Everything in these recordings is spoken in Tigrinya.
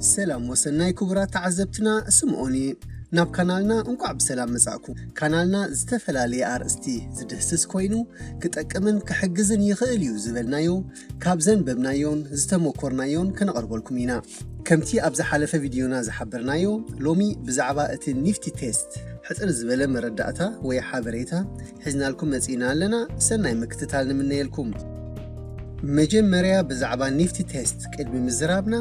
ሰላም ወሰናይ ክቡራት ተዓዘብትና፣ ስምኦን እየ። ናብ ካናልና እንቋዕ ብሰላም መጻእኩም። ካናልና ዝተፈላለየ ኣርእስቲ ዝድህስስ ኮይኑ፣ ክጠቅምን ክሕግዝን ይኽእል እዩ ዝበልናዮ፣ ካብ ዘንበብናዮን ዝተመኮርናዮን ከነቕርበልኩም ኢና። ከምቲ ኣብ ዝሓለፈ ቪድዮና ዝሓበርናዮ፣ ሎሚ ብዛዕባ እቲ ኒፍቲ ቴስት ሕጽር ዝበለ መረዳእታ ወይ ሓበሬታ ሒዝናልኩም መጺእና ኣለና። ሰናይ ምክትታል ንምነየልኩም። መጀመርያ ብዛዕባ ኒፍቲ ቴስት ቅድሚ ምዝራብና፣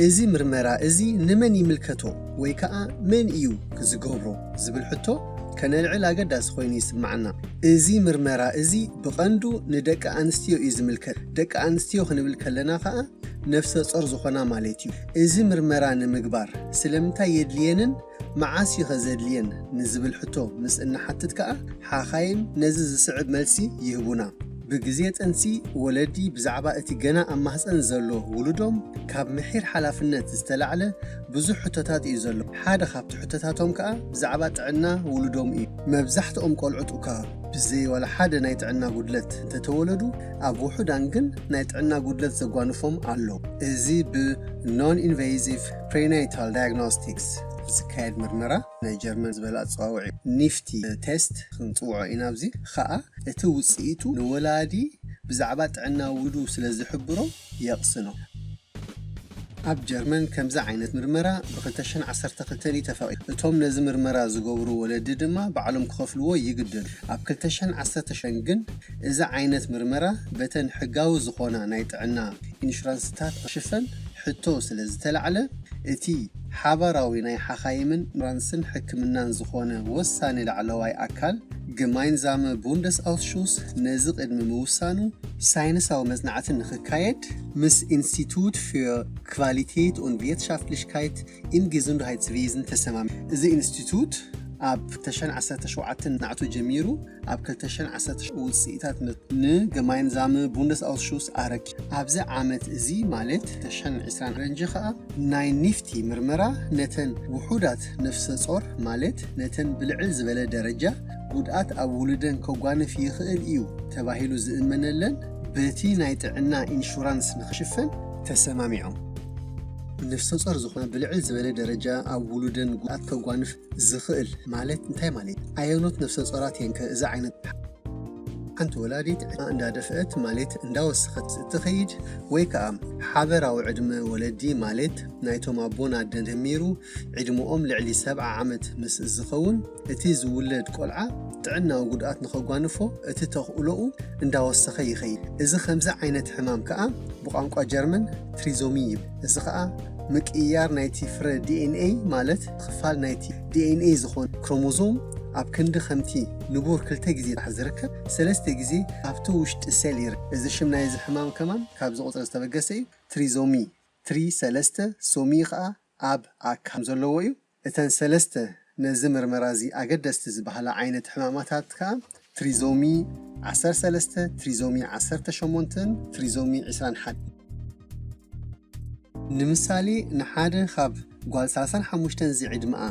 እዚ ምርመራ እዚ ንመን ይምልከቶ ወይ ከኣ መን እዩ ዝገብሮ ዝብል ሕቶ ከነልዕል ኣገዳሲ ኮይኑ ይስምዓና። እዚ ምርመራ እዚ ብቐንዱ ንደቂ ኣንስትዮ እዩ ዝምልከት። ደቂ ኣንስትዮ ክንብል ከለና ከኣ ነፍሰ ጾር ዝኾና ማለት እዩ። እዚ ምርመራ ንምግባር ስለምንታይ የድልየንን መዓስ እዩ ከ ዘድልየን ንዝብል ሕቶ ምስ እንሓትት ከኣ፣ ሓኻይም ነዚ ዝስዕብ መልሲ ይህቡና። ብግዜ ጥንሲ ወለዲ ብዛዕባ እቲ ገና ኣብ ማህጸን ዘሎ ውሉዶም ካብ ምሒር ሓላፍነት ዝተላዕለ ብዙሕ ሕቶታት እዩ ዘሎ። ሓደ ካብቲ ሕቶታቶም ከኣ ብዛዕባ ጥዕና ውሉዶም እዩ። መብዛሕትኦም ቆልዑት እኳ ብዘይ ዋላ ሓደ ናይ ጥዕና ጉድለት እንተተወለዱ፣ ኣብ ውሑዳን ግን ናይ ጥዕና ጉድለት ዘጓንፎም ኣሎ። እዚ ብ non invasive prenatal diagnostics ዝካየድ ምርመራ፣ ናይ ጀርመን ዝበለ ኣጸዋውዒ ኒፍቲ ቴስት ክንጽውዖ ኢና። ኣብዚ ኸኣ እቲ ውጽኢቱ ንወላዲ ብዛዕባ ጥዕና ውሉዱ ስለ ዝሕብሮ የቕስኖ። ኣብ ጀርመን ከምዚ ዓይነት ምርመራ ብ ክልተ ሽሕን ዓሰርተ ክልተን እዩ ተፈቒዱ። እቶም ነዚ ምርመራ ዝገብሩ ወለዲ ድማ ባዕሎም ክኸፍልዎ ይግደዱ። ኣብ ክልተ ሽሕን ዓሰርተ ሽሕን ግን እዚ ዓይነት ምርመራ በተን ሕጋዊ ዝኾና ናይ ጥዕና ኢንሹራንስታት ክሽፈን ሕቶ ስለ ዝተላዕለ፣ እቲ ሓባራዊ ናይ ሓኻይምን ኢንሹራንስን ሕክምናን ዝኾነ ወሳኒ ላዕለዋይ ኣካል፣ Gemeinsame Bundesausschuss፣ ነዚ ቅድሚ ምውሳኑ ሳይንሳዊ መጽናዕቲ ንኽካየድ ምስ Institut für Qualität und Wirtschaftlichkeit im Gesundheitswesen ተሰማሚ። እዚ ኢንስቲቱት ኣብ ክልተ ሽሕን ዓሰርተ ሸውዓተን ናዕቱ ጀሚሩ ኣብ ክልተ ሽሕን ዓሰርተ ውጽኢታት ን Gemeinsame Bundesausschuss ኣረኪ። ኣብዚ ዓመት እዚ ማለት ክልተ ሽሕን ዕስራን ፈረንጂ ኸኣ ናይ ኒፍቲ ምርመራ ነተን ውሑዳት ነፍሰ ጾር ማለት ነተን ብልዕል ዝበለ ደረጃ ጉድኣት ኣብ ውሉደን ከጓንፍ ይኽእል እዩ ተባሂሉ ዝእመነለን በቲ ናይ ጥዕና ኢንሹራንስ ንኽሽፈን ተሰማሚዖም። ነፍሰ ጾር ዝኾና ብልዕል ዝበለ ደረጃ ኣብ ውሉደን ጉድኣት ከጓንፍ ዝኽእል ማለት እንታይ ማለት እዩ? ኣየኖት ነፍሰ ጾራት እየን ከ እዚ ዓይነት? ሓንቲ ወላዲት ዕድመኣ እንዳደፍአት ማለት እንዳወሰኸት እትኸይድ ወይ ከኣ ሓበራዊ ዕድመ ወለዲ ማለት ናይቶም ኣቦን ኣደን ደሚሩ ዕድመኦም ልዕሊ ሰብዓ ዓመት ምስ ዝኸውን እቲ ዝውለድ ቆልዓ ጥዕናዊ ጉድኣት ንኸጓንፎ እቲ ተኽእሎኡ እንዳወሰኸ ይኸይድ። እዚ ከምዚ ዓይነት ሕማም ከኣ ብቋንቋ ጀርመን ትሪዞሚ ይብል። እዚ ኸኣ ምቅይያር ናይቲ ፍረ ዲ ኤን ኤ ማለት ክፋል ናይቲ ዲ ኤን ኤ ዝኾነ ክሮሞዞም ኣብ ክንዲ ከምቲ ንቡር ክልተ ግዜ ጥራሕ ዝርከብ ሰለስተ ግዜ ኣብቲ ውሽጢ ሴል ይርከብ። እዚ ሽም ናይዚ ሕማም ከማን ካብዚ ቁጽሪ ዝተበገሰ እዩ። ትሪዞሚ ትሪ ሰለስተ፣ ሶሚ ኸኣ ኣብ ኣካል ዘለዎ እዩ። እተን ሰለስተ ነዚ ምርመራ እዚ ኣገደስቲ ዝበሃላ ዓይነት ሕማማታት ከኣ ትሪዞሚ ዓሰርተ ሰለስተ፣ ትሪዞሚ ዓሰርተ ሸሞንተን ትሪዞሚ ዕስራን ሓደን። ንምሳሌ ንሓደ ካብ ጓል ሰላሳን ሓሙሽተን ዝዕድመኣ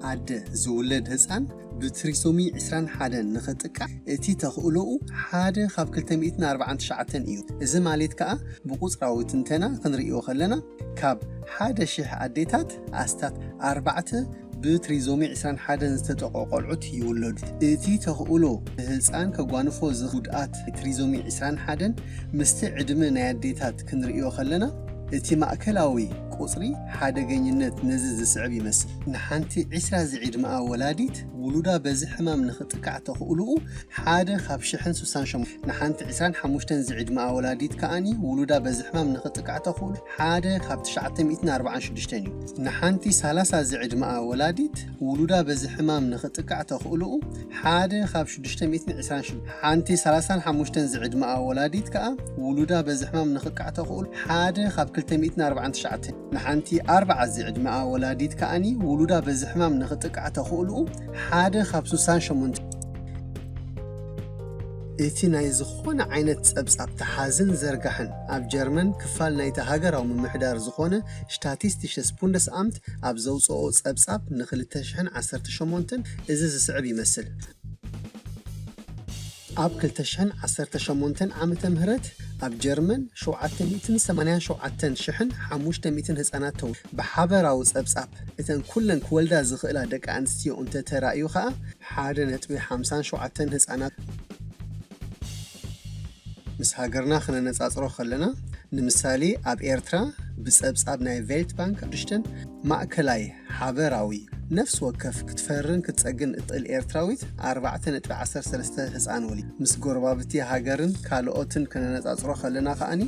ኣደ ዝውለድ ህጻን ብትሪሶሚ ዕስራን ሓደን ንኽጥቃዕ እቲ ተኽእሎኡ ሓደ ካብ ክልተ ሚእትን ኣርባዓን ትሽዓተን እዩ። እዚ ማለት ከኣ ብቁጽራዊ ትንተና ክንርእዮ ከለና ካብ ሓደ ሽሕ ኣዴታት ኣስታት ኣርባዕተ ብትሪዞሚ ዕስራን ሓደን ዝተጠቕዑ ቆልዑት ይውለዱ። እቲ ተኽእሎ ንህጻን ከጓንፎ ዝኽእል ጉድኣት ትሪዞሚ ዕስራን ሓደን ምስቲ ዕድመ ናይ ኣዴታት ክንርእዮ ከለና እቲ ማእከላዊ ቁጽሪ ሓደገኝነት ነዚ ዝስዕብ ይመስል። ንሓንቲ ዕስራ ዝዕድመኣ ወላዲት ውሉዳ በዚ ሕማም ንኽጥቃዕ ተኽእሎኡ ሓደ ካብ ሽሕን ስሳን ሸሞንተን። ንሓንቲ ዕስራን ሓሙሽተን ዝዕድመኣ ወላዲት ከኣኒ ውሉዳ በዚ ሕማም ንኽጥቃዕ ተኽእሎ ሓደ ካብ ትሽዓተ ሚእትን ኣርባዓን ሽዱሽተን እዩ። ንሓንቲ ሰላሳ ዝዕድመኣ ወላዲት ውሉዳ በዚ ሕማም ንኽጥቃዕ ተኽእሎኡ ሓደ ካብ ሽዱሽተ ሚእትን ዕስራን ሽዱሽተን። ሓንቲ ሰላሳን ሓሙሽተን ዝዕድመኣ ወላዲት ከኣ ውሉዳ በዚ ሕማም ንኽጥቃዕ ተኽእሎ ሓደ ካብ ክልተ ሚእትን ኣርባዓን ትሽዓተን። ንሓንቲ ኣርብዓ ዝዕድመኣ ወላዲት ከኣኒ ውሉዳ በዚ ሕማም ንኽጥቃዕ ተኽእሎኡ ሓደ ካብ ስሳን ሸሞንተን። እቲ ናይ ዝኾነ ዓይነት ጸብጻብ ተሓዝን ዘርጋሕን ኣብ ጀርመን ክፋል ናይቲ ሃገራዊ ምምሕዳር ዝኾነ Statistisches Bundesamt ኣብ ዘውጽኦ ጸብጻብ ንክልተ ሽሕን ዓሰርተ ሸሞንተን እዚ ዝስዕብ ይመስል። ኣብ ክልተ ሽሕን ዓሰርተ ሸሞንተን ዓመተ ምህረት ኣብ ጀርመን ሸውዓተ ሚእትን ሰማንያን ሸውዓተን ሽሕን ሓሙሽተ ሚእትን ህጻናት ተው። ብሓበራዊ ጸብጻብ፣ እተን ኩለን ክወልዳ ዝኽእላ ደቂ ኣንስትዮ እንተተራእዩ ኸኣ ሓደ ነጥቢ ሓምሳን ሸውዓተን ህጻናት። ምስ ሃገርና ክነነጻጽሮ ከለና፣ ንምሳሌ ኣብ ኤርትራ ብጸብጻብ ናይ ቬልት ባንክ ሽዱሽተን ማእከላይ ሓበራዊ ነፍሲ ወከፍ ክትፈርን ክትጸግን እትኽእል ኤርትራዊት ኣርባዕተ ነጥቢ ዓሰርተ ሰለስተ ህጻን ወሊድ። ምስ ጎረባብቲ ሃገርን ካልኦትን ክነነጻጽሮ ከለና ከኣኒ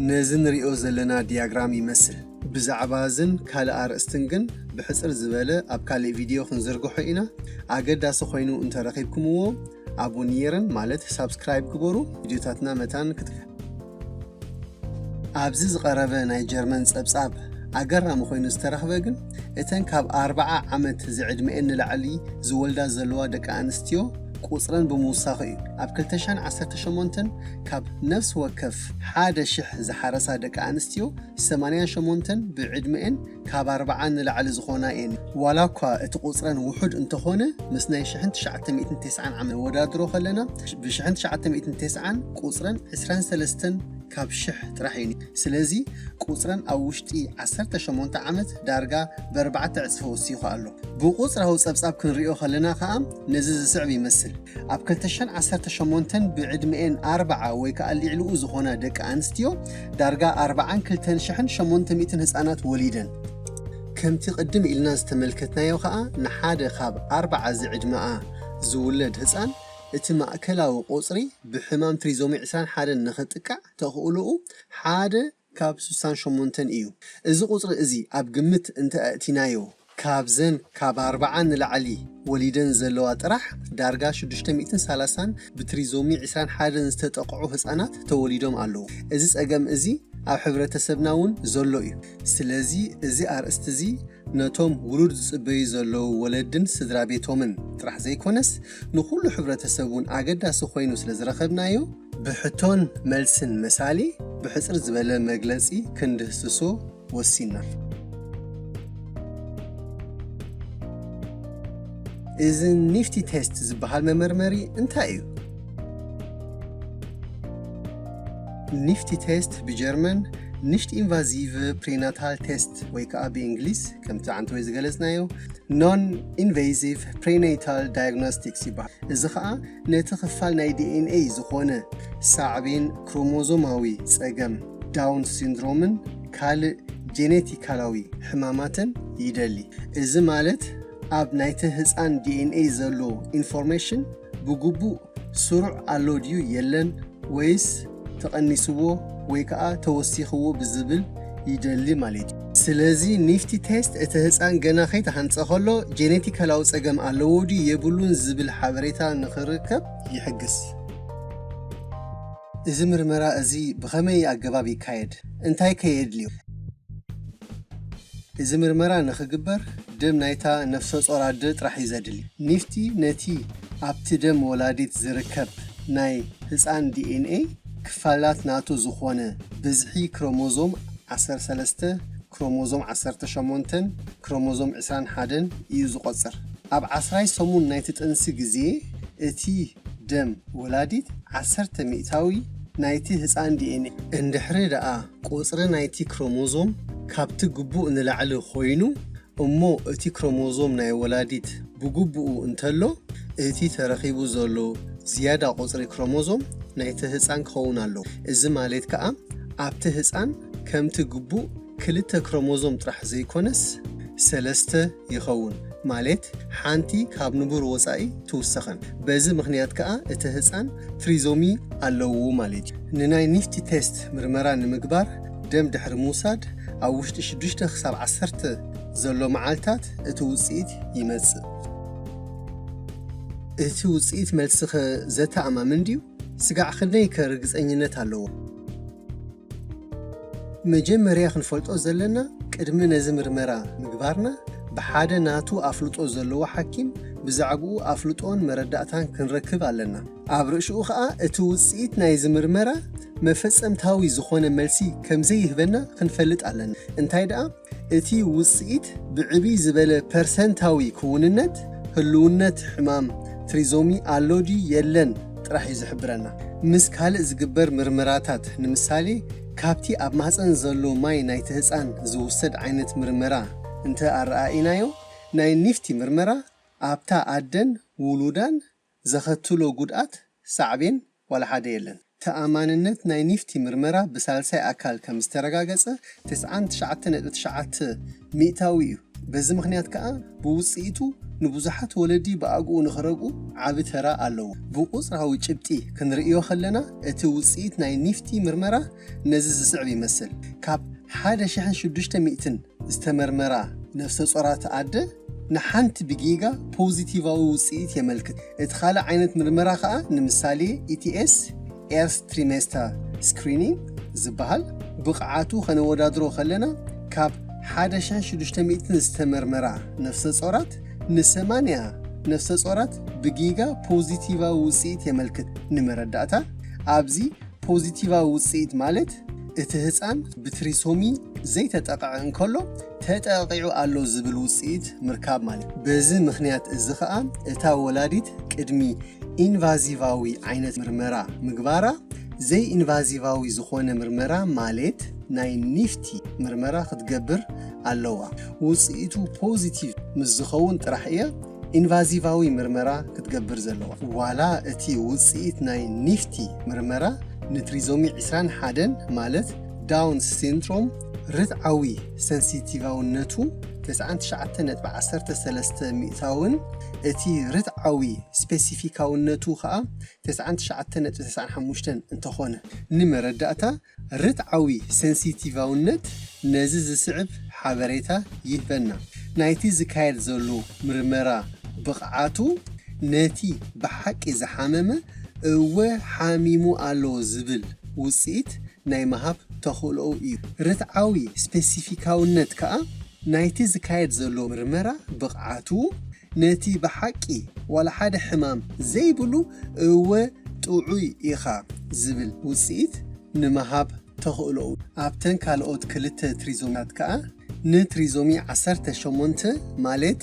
ነዚ ንሪኦ ዘለና ዲያግራም ይመስል። ብዛዕባ እዝን ካልእ ኣርእስትን ግን ብሕጽር ዝበለ ኣብ ካልእ ቪድዮ ክንዝርግሖ ኢና። ኣገዳሲ ኮይኑ እንተረኺብኩምዎ ኣቡኒየርን ማለት ሳብስክራይብ ግበሩ። ቪድዮታትና መታን ክት ኣብዚ ዝቐረበ ናይ ጀርመን ጸብጻብ ኣገራሚ ኮይኑ ዝተረኽበ ግን እተን ካብ ኣርብዓ ዓመት ዝዕድመኤን ንላዕሊ ዝወልዳ ዘለዋ ደቂ ኣንስትዮ ቁጽረን ብምውሳኹ እዩ። ኣብ ክልተ ሽሕን ዓሰርተ ሸሞንተን ካብ ነፍሲ ወከፍ ሓደ ሽሕ ዝሓረሳ ደቂ ኣንስትዮ ሰማንያን ሸሞንተን ብዕድመኤን ካብ ኣርብዓ ንላዕሊ ዝኾና እየን። ዋላ እኳ እቲ ቁጽረን ውሑድ እንተኾነ፣ ምስ ናይ ሽሕን ትሽዓተ ሚእትን ተስዓን ዓመት ነወዳድሮ ከለና፣ ብሽሕን ትሽዓተ ሚእትን ተስዓን ቁጽረን ዕስራን ሰለስተን ካብ ሽሕ ጥራሕ እዩ። ስለዚ ቁጽረን ኣብ ውሽጢ ዓሰርተ ሸሞንተ ዓመት ዳርጋ ብኣርባዕተ ዕጽፊ ወሲኹ ኣሎ። ብቁጽራዊ ጸብጻብ ክንሪኦ ከለና ከኣ ነዚ ዝስዕብ ይመስል። ኣብ ክልተ ሽሕን ዓሰርተ ሸሞንተን ብዕድመኤን ኣርብዓ ወይ ከኣ ልዕሊኡ ዝኾና ደቂ ኣንስትዮ ዳርጋ ኣርብዓን ክልተን ሽሕን ሸሞንተ ሚእትን ህጻናት ወሊደን። ከምቲ ቅድም ኢልና ዝተመልከትናዮ ከኣ ንሓደ ካብ ኣርብዓ ዝዕድመኣ ዝውለድ ህጻን እቲ ማእከላዊ ቁጽሪ ብሕማም ትሪዞሚ ዕስራን ሓደን ንኽጥቃዕ ተኽእሎኡ ሓደ ካብ ስሳን ሸሞንተን እዩ። እዚ ቁጽሪ እዚ ኣብ ግምት እንተ ኣእቲናዮ፣ ካብዘን ካብ ኣርብዓ ንላዕሊ ወሊደን ዘለዋ ጥራሕ ዳርጋ ሽዱሽተ ሚእትን ሰላሳን ብትሪዞሚ ዕስራን ሓደን ዝተጠቕዑ ህጻናት ተወሊዶም ኣለዉ። እዚ ጸገም እዚ ኣብ ሕብረተሰብና እውን ዘሎ እዩ። ስለዚ እዚ ኣርእስቲ እዚ ነቶም ውሉድ ዝጽበዩ ዘለዉ ወለድን ስድራ ቤቶምን ጥራሕ ዘይኮነስ ንኹሉ ሕብረተሰብ እውን ኣገዳሲ ኮይኑ ስለ ዝረኸብናዮ፣ ብሕቶን መልስን መሳሊ ብሕጽር ዝበለ መግለጺ ክንድህስሶ ወሲና። እዚ ኒፍቲ ቴስት ዝበሃል መመርመሪ እንታይ እዩ? ኒፍቲ ቴስት ብጀርመን ኒሽት ኢንቫዚቭ ፕሪናታል ቴስት ወይ ከዓ ብእንግሊዝ ከምቲ ዓንተወይ ዝገለጽናዮ ኖን ኢንቬዚቭ ፕሪናታል ዳያግኖስቲክስ ይበሃል። እዚ ከዓ ነቲ ክፋል ናይ ዲ ኤን ኤ ዝኾነ ሳዕቤን ክሮሞዞማዊ ጸገም ዳውን ሲንድሮምን ካልእ ጄኔቲካላዊ ሕማማትን ይደሊ። እዚ ማለት ኣብ ናይቲ ህጻን ዲ ኤን ኤ ዘሎ ኢንፎርሜሽን ብግቡእ ስሩዕ ኣሎ ድዩ የለን ወይስ ተቐኒስዎ ወይ ከዓ ተወሲኽዎ ብዝብል ይደሊ ማለት እዩ። ስለዚ ኒፍቲ ቴስት እቲ ህፃን ገና ከይተሃንፀ ከሎ ጄኔቲካላዊ ፀገም ኣለዎ ድዩ የብሉን ዝብል ሓበሬታ ንኽርከብ ይሕግዝ። እዚ ምርመራ እዚ ብኸመይ ኣገባብ ይካየድ? እንታይ ከ የድልዮ? እዚ ምርመራ ንኽግበር ደም ናይታ ነፍሰ ጾር ኣደ ጥራሕ እዩ ዘድሊ። ኒፍቲ ነቲ ኣብቲ ደም ወላዲት ዝርከብ ናይ ህጻን ዲ ኤን ኤ ክፋላት ናቱ ዝኾነ ብዝሒ ክሮሞዞም ዓሰርተ ሰለስተ፣ ክሮሞዞም ዓሰርተ ሸሞንተን ክሮሞዞም ዕስራን ሓደን እዩ ዝቖጽር። ኣብ ዓስራይ ሰሙን ናይቲ ጥንሲ ግዜ እቲ ደም ወላዲት ዓሰርተ ሚእታዊ ናይቲ ህጻን ዲ ኤን ኤ። እንድሕሪ ደኣ ቁጽሪ ናይቲ ክሮሞዞም ካብቲ ግቡእ ንላዕሊ ኮይኑ እሞ እቲ ክሮሞዞም ናይ ወላዲት ብግቡኡ እንተሎ፣ እቲ ተረኺቡ ዘሎ ዝያዳ ቁጽሪ ክሮሞዞም ናይቲ ህጻን ክኸውን ኣለዎ። እዚ ማለት ከኣ ኣብቲ ህጻን ከምቲ ግቡእ ክልተ ክሮሞዞም ጥራሕ ዘይኮነስ ሰለስተ ይኸውን። ማለት ሓንቲ ካብ ንቡር ወጻኢ ትውሰኸን። በዚ ምኽንያት ከኣ እቲ ህጻን ትሪዞሚ ኣለዎ ማለት እዩ። ንናይ ኒፍቲ ቴስት ምርመራ ንምግባር ደም ድሕሪ ምውሳድ ኣብ ውሽጢ ሽዱሽተ ክሳብ ዓሰርተ ዘሎ መዓልታት እቲ ውጽኢት ይመጽእ። እቲ ውጽኢት መልስኸ ዘተኣማምን ድዩ? ስጋዕ ክንደይከ ርግጸኝነት ኣለዎ? መጀመርያ ክንፈልጦ ዘለና፣ ቅድሚ ነዚ ምርመራ ምግባርና፣ ብሓደ ናቱ ኣፍልጦ ዘለዎ ሓኪም ብዛዕባኡ ኣፍልጦን መረዳእታን ክንረክብ ኣለና። ኣብ ርእሽኡ ኸኣ እቲ ውጽኢት ናይዚ ምርመራ መፈጸምታዊ ዝኾነ መልሲ ከም ዘይህበና ክንፈልጥ ኣለና። እንታይ ደኣ፣ እቲ ውጽኢት ብዕብይ ዝበለ ፐርሰንታዊ ክውንነት ህልውነት ሕማም ትሪዞሚ ኣሎ ድዩ የለን ጥራሕ እዩ ዝሕብረና። ምስ ካልእ ዝግበር ምርመራታት፣ ንምሳሌ፣ ካብቲ ኣብ ማህፀን ዘሎ ማይ ናይቲ ህፃን ዝውሰድ ዓይነት ምርመራ እንተ ኣረኣኢናዮ፣ ናይ ኒፍቲ ምርመራ ኣብታ ኣደን ውሉዳን ዘኸትሎ ጉድኣት ሳዕቤን ዋላ ሓደ የለን። ተኣማንነት ናይ ኒፍቲ ምርመራ ብሳልሳይ ኣካል ከም ዝተረጋገጸ ተስዓን ትሽዓተ ነጥቢ ትሽዓተ ሚእታዊ እዩ። በዚ ምኽንያት ከኣ ብውጽኢቱ ንብዙሓት ወለዲ ብኣግኡ ንኽረግኡ ዓቢ ተራ ኣለዎ። ብቑጽራዊ ጭብጢ ክንርእዮ ከለና፣ እቲ ውጽኢት ናይ ኒፍቲ ምርመራ ነዚ ዝስዕብ ይመስል። ካብ ሓደ ሽሕን ሽዱሽተ ሚእትን ዝተመርመራ ነፍሰ ጾራት ኣደ ንሓንቲ ብጌጋ ፖዚቲቫዊ ውጽኢት የመልክት። እቲ ካልእ ዓይነት ምርመራ ከኣ፣ ንምሳሌ፣ ኢቲኤስ፣ ኤርስ ትሪሜስተር ስክሪኒንግ ዝበሃል፣ ብቕዓቱ ከነወዳድሮ ከለና፣ ካብ ሓደ ሽሕን ሽዱሽተ ሚእትን ዝተመርመራ ነፍሰ ጾራት ንሰማንያ ነፍሰ ጾራት ብጌጋ ፖዚቲቫዊ ውጽኢት የመልክት። ንመረዳእታ፣ ኣብዚ ፖዚቲቫዊ ውጽኢት ማለት እቲ ህጻን ብትሪሶሚ ዘይተጠቕዐ እንከሎ ተጠቒዑ ኣሎ ዝብል ውጽኢት ምርካብ ማለት። በዚ ምኽንያት እዚ ኸኣ እታ ወላዲት ቅድሚ ኢንቫዚቫዊ ዓይነት ምርመራ ምግባራ ዘይኢንቫዚቫዊ ዝኾነ ምርመራ ማለት ናይ ኒፍቲ ምርመራ ክትገብር ኣለዋ። ውጽኢቱ ፖዚቲቭ ምስ ዝኸውን ጥራሕ እያ ኢንቫዚቫዊ ምርመራ ክትገብር ዘለዋ። ዋላ እቲ ውጽኢት ናይ ኒፍቲ ምርመራ ንትሪዞሚ ዕስራን ሓደን ማለት ዳውን ሲንድሮም ርትዓዊ ሰንሲቲቫውነቱ ተስዓን ትሽዓተ ነጥቢ ዓሰርተ ሰለስተ ሚእታውን እቲ ርትዓዊ ስፔሲፊካውነቱ ኸኣ ተስዓን ትሽዓተ ነጥቢ ተስዓን ሓሙሽተን እንተኾነ፣ ንመረዳእታ ርትዓዊ ሰንሲቲቫውነት ነዚ ዝስዕብ ሓበሬታ ይህበና። ናይቲ ዝካየድ ዘሎ ምርመራ ብቕዓቱ ነቲ ብሓቂ ዝሓመመ እወ ሓሚሙ ኣሎ ዝብል ውጽኢት ናይ ምሃብ ተኽእሎኡ እዩ። ርትዓዊ ስፔሲፊካውነት ከኣ ናይቲ ዝካየድ ዘሎ ምርመራ ብቕዓቱ ነቲ ብሓቂ ዋላ ሓደ ሕማም ዘይብሉ እወ ጥዑይ ኢኻ ዝብል ውጽኢት ንምሃብ ተኽእሎኡ። ኣብተን ካልኦት ክልተ ትሪዞሚታት ከኣ ንትሪዞሚ ዓሰርተ ሸሞንተ ማለት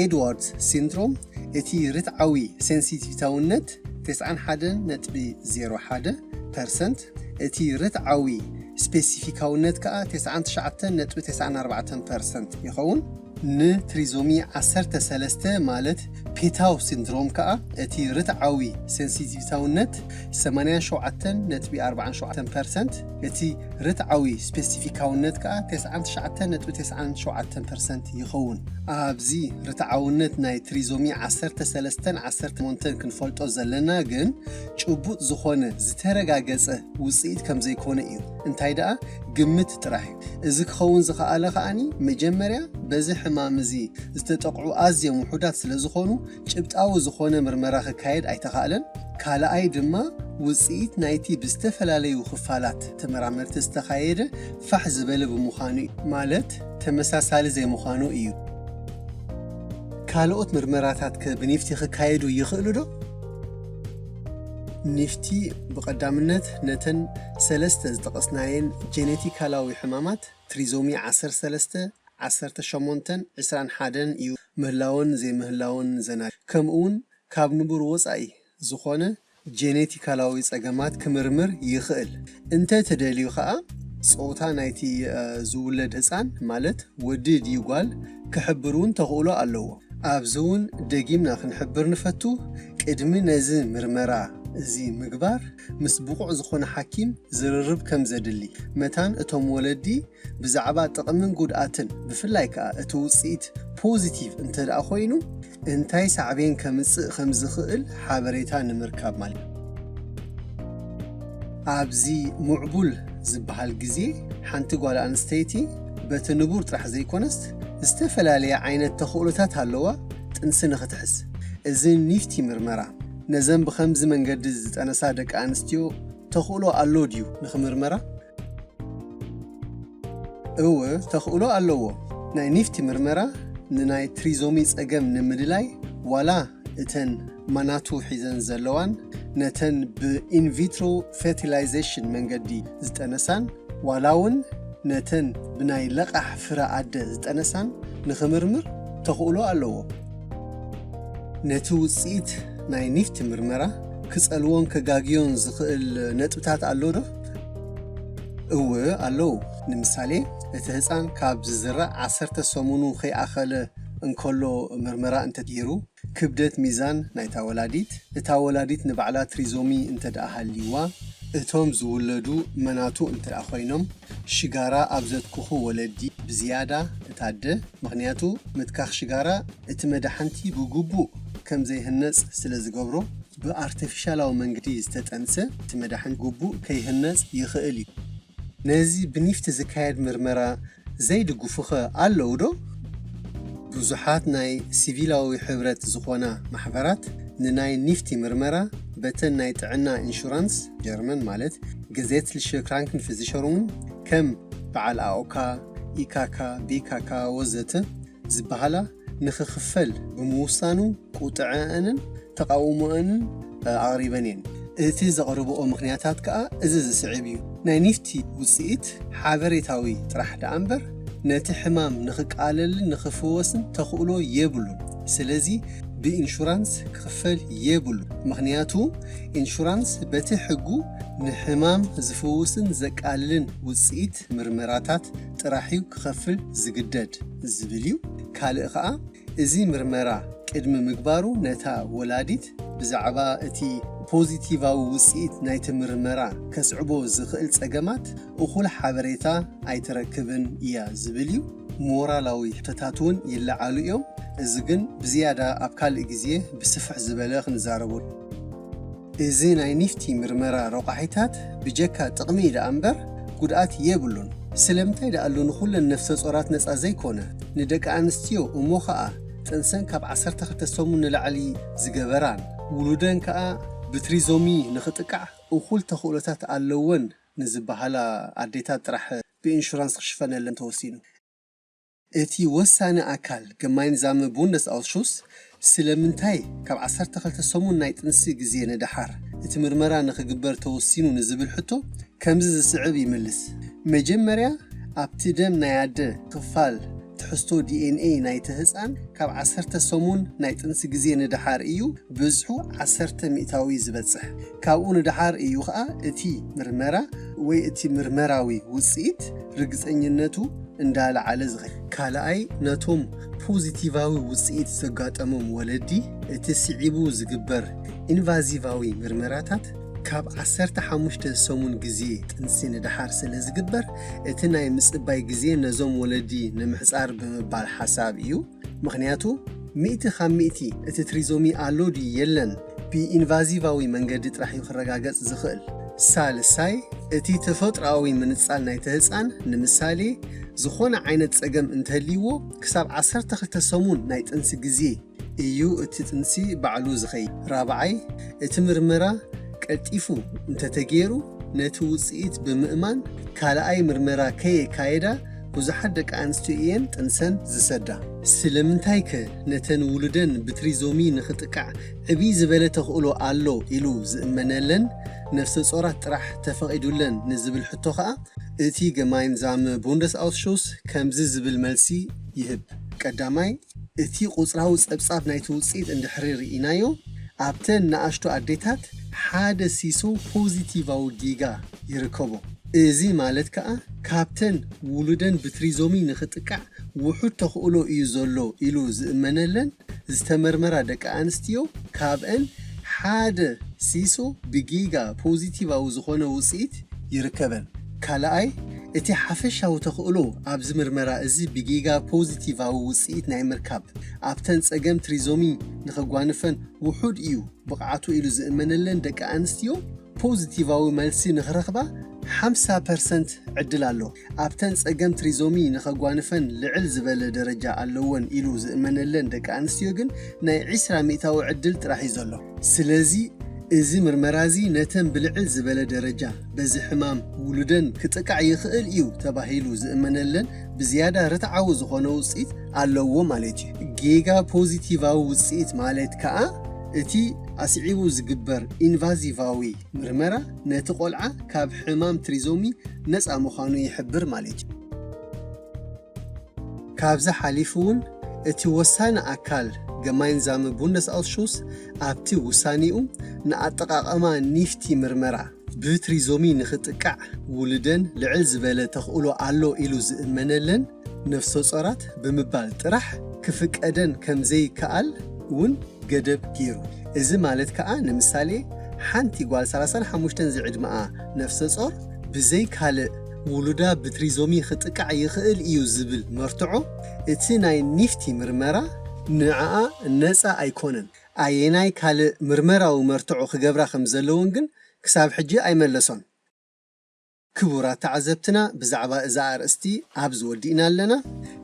ኤድዋርድስ ሲንድሮም እቲ ርትዓዊ ሴንሲቲቪታውነት ተስዓን ሓደን ነጥቢ ዜሮ ሓደ ፐርሰንት፣ እቲ ርትዓዊ ስፔሲፊካውነት ከኣ ተስዓን ትሽዓተን ነጥቢ ተስዓን ኣርባዕተን ፐርሰንት ይኸውን። ንትሪዞሚ ዓሰርተ ሰለስተ ማለት ፔታው ሲንድሮም ከኣ እቲ ርትዓዊ ሴንሲቲቪታውነት ሰማንያን ሸውዓተን ነጥቢ ኣርባዓን ሸውዓተን ፐርሰንት፣ እቲ ርትዓዊ ስፔሲፊካውነት ከኣ ተስዓን ትሽዓተን ነጥቢ ተስዓን ሸውዓተን ፐርሰንት ይኸውን። ኣብዚ ርትዓውነት ናይ ትሪዞሚ ዓሰርተ ሰለስተን ዓሰርተ ሸሞንተን ክንፈልጦ ዘለና ግን ጭቡጥ ዝኾነ ዝተረጋገጸ ውጽኢት ከም ዘይኮነ እዩ። እንታይ ደኣ ግምት ጥራሕ እዩ። እዚ ክኸውን ዝኸኣለ ከኣኒ መጀመርያ በዚ ሕማም እዚ ዝተጠቕዑ ኣዝዮም ውሑዳት ስለ ዝኾኑ ጭብጣዊ ዝኾነ ምርመራ ክካየድ ኣይተኻእለን። ካልኣይ ድማ ውጽኢት ናይቲ ብዝተፈላለዩ ክፋላት ተመራመርቲ ዝተኻየደ ፋሕ ዝበለ ብምዃኑ እዩ። ማለት ተመሳሳሊ ዘይምዃኑ እዩ። ካልኦት ምርመራታት ከ ብኒፍቲ ክካየዱ ይኽእሉ ዶ? ኒፍቲ ብቐዳምነት ነተን ሰለስተ ዝጠቐስናየን ጄኔቲካላዊ ሕማማት ትሪዞሚ ዓሰርተ ሰለስተ፣ ዓሰርተ ሸሞንተን ዕስራን ሓደን እዩ ምህላውን ዘይምህላውን ዘናዲ። ከምኡውን ካብ ንቡር ወጻኢ ዝኾነ ጄኔቲካላዊ ጸገማት ክምርምር ይኽእል። እንተ ተደልዩ ኸኣ ጾታ ናይቲ፣ እ፣ ዝውለድ ህጻን ማለት ወዲ ድዩ ጓል ክሕብር እውን ተኽእሎ ኣለዎ። ኣብዚ እውን ደጊምና ክንሕብር ንፈቱ፣ ቅድሚ ነዚ ምርመራ እዚ ምግባር ምስ ብቑዕ ዝኾነ ሓኪም ዝርርብ ከም ዘድሊ፣ መታን እቶም ወለዲ ብዛዕባ ጥቕምን ጉድኣትን፣ ብፍላይ ከኣ እቲ ውጽኢት ፖዚቲቭ እንተ ደኣ ኮይኑ፣ እንታይ ሳዕቤን ከምጽእ ከም ዝኽእል ሓበሬታ ንምርካብ ማለት እዩ። ኣብዚ ምዕቡል ዝበሃል ግዜ፣ ሓንቲ ጓል ኣንስተይቲ በቲ ንቡር ጥራሕ ዘይኮነስ፣ ዝተፈላለየ ዓይነት ተኽእሎታት ኣለዋ ጥንሲ ንኽትሕዝ። እዚ ኒፍቲ ምርመራ፣ ነዘን ብኸምዚ መንገዲ ዝጠነሳ ደቂ ኣንስትዮ ተኽእሎ ኣሎ ድዩ ንኽምርመራ? እወ፣ ተኽእሎ ኣለዎ። ናይ ኒፍቲ ምርመራ ንናይ ትሪዞሚ ጸገም ንምልላይ፣ ዋላ እተን ማናቱ ሒዘን ዘለዋን፣ ነተን ብኢንቪትሮ ፈርቲላይዜሽን መንገዲ ዝጠነሳን፣ ዋላ እውን ነተን ብናይ ለቓሕ ፍረ ኣደ ዝጠነሳን ንኽምርምር ተኽእሎ ኣለዎ። ነቲ ውጽኢት ናይ ኒፍቲ ምርመራ ክጸልዎን ከጋግዮን ዝኽእል ነጥብታት ኣሎ ዶ? እወ ኣለዉ። ንምሳሌ፣ እቲ ህጻን ካብ ዝዝራእ ዓሰርተ ሰሙኑ ከይኣኸለ እንከሎ ምርመራ እንተገይሩ፣ ክብደት ሚዛን ናይታ ወላዲት፣ እታ ወላዲት ንባዕላ ትሪዞሚ እንተ ደኣ ሃልይዋ፣ እቶም ዝውለዱ መናቱ እንተ ደኣ ኮይኖም፣ ሽጋራ ኣብ ዘትክኹ ወለዲ ብዝያዳ እታ ኣደ፣ ምኽንያቱ ምትካኽ ሽጋራ እቲ መድሓንቲ ብግቡእ ከም ዘይህነጽ ስለ ዝገብሮ፣ ብኣርተፊሻላዊ መንገዲ ዝተጠንሰ እቲ መድሓንቲ ግቡእ ከይህነጽ ይኽእል እዩ። ነዚ ብኒፍቲ ዝካየድ ምርመራ ዘይድግፉኸ ኣለዉ ዶ? ብዙሓት ናይ ሲቪላዊ ሕብረት ዝኾና ማሕበራት ንናይ ኒፍቲ ምርመራ በተን ናይ ጥዕና ኢንሹራንስ ጀርመን ማለት Gesetzliche Krankenversicherungen ከም በዓል ኣኦካ፣ ኢካካ፣ ቤካካ ወዘተ ዝበሃላ ንኽኽፈል ብምውሳኑ ቁጥዐአንን ተቓውሞአንን ኣቕሪበን እየን። እቲ ዘቕርብኦ ምኽንያታት ከኣ እዚ ዝስዕብ እዩ። ናይ ኒፍቲ ውጽኢት ሓበሬታዊ ጥራሕ ደኣ እምበር ነቲ ሕማም ንኽቃለልን ንኽፍወስን ተኽእሎ የብሉን። ስለዚ ብኢንሹራንስ ክኽፈል የብሉን። ምኽንያቱ ኢንሹራንስ በቲ ሕጉ ንሕማም ዝፍውስን ዘቃልልን ውጽኢት ምርመራታት ጥራሕ እዩ ክኸፍል ዝግደድ ዝብል እዩ። ካልእ ኸኣ እዚ ምርመራ ቅድሚ ምግባሩ ነታ ወላዲት ብዛዕባ እቲ ፖዚቲቫዊ ውጽኢት ናይቲ ምርመራ ከስዕቦ ዝኽእል ጸገማት እኹል ሓበሬታ ኣይትረክብን እያ ዝብል እዩ። ሞራላዊ ሕቶታት እውን ይለዓሉ እዮም። እዚ ግን ብዝያዳ ኣብ ካልእ ግዜ ብስፍሕ ዝበለ ክንዛረቡ። እዚ ናይ ኒፍቲ ምርመራ ረቋሒታት ብጀካ ጥቕሚ ደኣ እምበር ጉድኣት የብሉን። ስለምንታይ ደኣሉ ንኹለን ነፍሰ ጾራት ነጻ ዘይኮነ፣ ንደቂ ኣንስትዮ እሞ ኸኣ ጥንሰን ካብ ዓሰርተ ክልተ ሰሙን ንላዕሊ ዝገበራን ውሉደን ከኣ ብትሪዞሚ ንኽጥቃዕ እኹል ተኽእሎታት ኣለወን ንዝበሃላ ኣዴታት ጥራሕ ብኢንሹራንስ ክሽፈነለን ተወሲኑ። እቲ ወሳኒ ኣካል ገማይንዛመ ቡንደስ ኣውስሹስ ስለምንታይ ካብ ዓሰርተ ክልተ ሰሙን ናይ ጥንሲ ግዜ ንደሓር እቲ ምርመራ ንኽግበር ተወሲኑ ንዝብል ሕቶ ከምዚ ዝስዕብ ይምልስ። መጀመርያ ኣብቲ ደም ናይ ኣደ ክፋል ትሕዝቶ ዲኤንኤ ናይቲ ህጻን ካብ ዓሰርተ ሰሙን ናይ ጥንሲ ግዜ ንደሓር እዩ ብዝሑ ዓሰርተ ሚእታዊ ዝበጽሕ። ካብኡ ንደሓር እዩ ኸኣ እቲ ምርመራ ወይ እቲ ምርመራዊ ውጽኢት ርግጸኝነቱ እንዳለዓለ ዝኸይድ። ካልኣይ ነቶም ፖዚቲቫዊ ውጽኢት ዘጋጠሞም ወለዲ እቲ ስዒቡ ዝግበር ኢንቫዚቫዊ ምርመራታት ካብ ዓሰርተ ሓሙሽተ ሰሙን ግዜ ጥንሲ ንደሓር ስለ ዝግበር እቲ ናይ ምጽባይ ግዜ ነዞም ወለዲ ንምሕጻር ብምባል ሓሳብ እዩ። ምኽንያቱ ሚእቲ ካብ ሚእቲ እቲ ትሪዞሚ ኣሎ ድዩ የለን ብኢንቫዚቫዊ መንገዲ ጥራሕ እዩ ክረጋገጽ ዝኽእል። ሳልሳይ እቲ ተፈጥሮኣዊ ምንጻል ናይቲ ህጻን ንምሳሌ ዝኾነ ዓይነት ጸገም እንተህልይዎ ክሳብ ዓሰርተ ክልተ ሰሙን ናይ ጥንሲ ግዜ እዩ እቲ ጥንሲ ባዕሉ ዝኸይድ። ራብዓይ እቲ ምርመራ ቀልጢፉ እንተተገይሩ ነቲ ውጽኢት ብምእማን ካልኣይ ምርመራ ከየካየዳ ብዙሓት ደቂ ኣንስትዮ እየን ጥንሰን ዝሰዳ። ስለምንታይከ ነተን ውሉደን ብትሪዞሚ ንኽጥቃዕ ዕብይ ዝበለ ተኽእሎ ኣሎ ኢሉ ዝእመነለን ነፍሰ ጾራት ጥራሕ ተፈቒዱለን ንዝብል ሕቶ ኸኣ እቲ ገማይንዛም ቡንደስ ኣውስሹስ ከምዚ ዝብል መልሲ ይህብ። ቀዳማይ እቲ ቁጽራዊ ጸብጻብ ናይቲ ውጽኢት እንድሕሪ ርኢናዮ ኣብተን ንኣሽቱ ኣዴታት ሓደ ሲሶ ፖዚቲቫዊ ጌጋ ይርከቦ። እዚ ማለት ከኣ ካብተን ውሉደን ብትሪዞሚ ንኽጥቃዕ ውሑድ ተኽእሎ እዩ ዘሎ ኢሉ ዝእመነለን ዝተመርመራ ደቂ ኣንስትዮ ካብአን ሓደ ሲሶ ብጌጋ ፖዚቲቫዊ ዝኾነ ውፅኢት ይርከበን። ካልኣይ እቲ ሓፈሻዊ ተኽእሎ ኣብዚ ምርመራ እዚ ብጌጋ ፖዚቲቫዊ ውፅኢት ናይ ምርካብ ኣብተን ፀገም ትሪዞሚ ንኸጓንፈን ውሑድ እዩ ብቕዓቱ ኢሉ ዝእመነለን ደቂ ኣንስትዮ ፖዚቲቫዊ መልሲ ንኽረኽባ ሓምሳ ፐርሰንት ዕድል ኣሎ። ኣብተን ጸገም ትሪዞሚ ንኸጓንፈን ልዕል ዝበለ ደረጃ ኣለወን ኢሉ ዝእመነለን ደቂ ኣንስትዮ ግን ናይ ዒስራ ሚእታዊ ዕድል ጥራሕ እዩ ዘሎ። ስለዚ እዚ ምርመራ እዚ ነተን ብልዕል ዝበለ ደረጃ በዚ ሕማም ውሉደን ክጥቃዕ ይኽእል እዩ ተባሂሉ ዝእመነለን ብዝያዳ ርትዓዊ ዝኾነ ውፅኢት ኣለዎ ማለት እዩ። ጌጋ ፖዚቲቫዊ ውፅኢት ማለት ከኣ እቲ ኣስዒቡ ዝግበር ኢንቫዚቫዊ ምርመራ ነቲ ቆልዓ ካብ ሕማም ትሪዞሚ ነፃ ምዃኑ ይሕብር ማለት እዩ። ካብዚ ሓሊፉ እውን እቲ ወሳኒ ኣካል Gemeinsame Bundesausschuss ኣብቲ ውሳኔኡ ንኣጠቓቕማ ኒፍቲ ምርመራ ብትሪዞሚ ንኽጥቃዕ ውሉደን ልዕል ዝበለ ተኽእሎ ኣሎ ኢሉ ዝእመነለን ነፍሰ ጾራት ብምባል ጥራሕ ክፍቀደን ከም ዘይከኣል እውን ገደብ ገይሩ። እዚ ማለት ከኣ ንምሳሌ ሓንቲ ጓል ሰላሳን ሓሙሽተን ዝዕድመኣ ነፍሰ ጾር ብዘይ ካልእ ውሉዳ ብትሪዞሚ ክጥቃዕ ይኽእል እዩ ዝብል መርትዖ እቲ ናይ ኒፍቲ ምርመራ ንዓኣ ነጻ ኣይኮነን። ኣየናይ ካልእ ምርመራዊ መርትዖ ክገብራ ከም ዘለወን ግን ክሳብ ሕጂ ኣይመለሶን። ክቡራት ተዓዘብትና፣ ብዛዕባ እዛ ኣርእስቲ ኣብዚ ወዲእና ኣለና።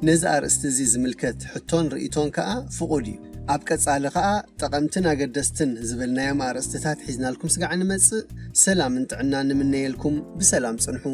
ነዚ ኣርእስቲ እዚ ዝምልከት ሕቶን ርእይቶን ከኣ ፍቑድ እዩ። ኣብ ቀጻሊ ከኣ ጠቐምትን ኣገደስትን ዝበልናዮም ኣርእስትታት ሒዝናልኩም ስጋዕ ንመጽእ። ሰላምን ጥዕናን ንምነየልኩም። ብሰላም ጽንሑ።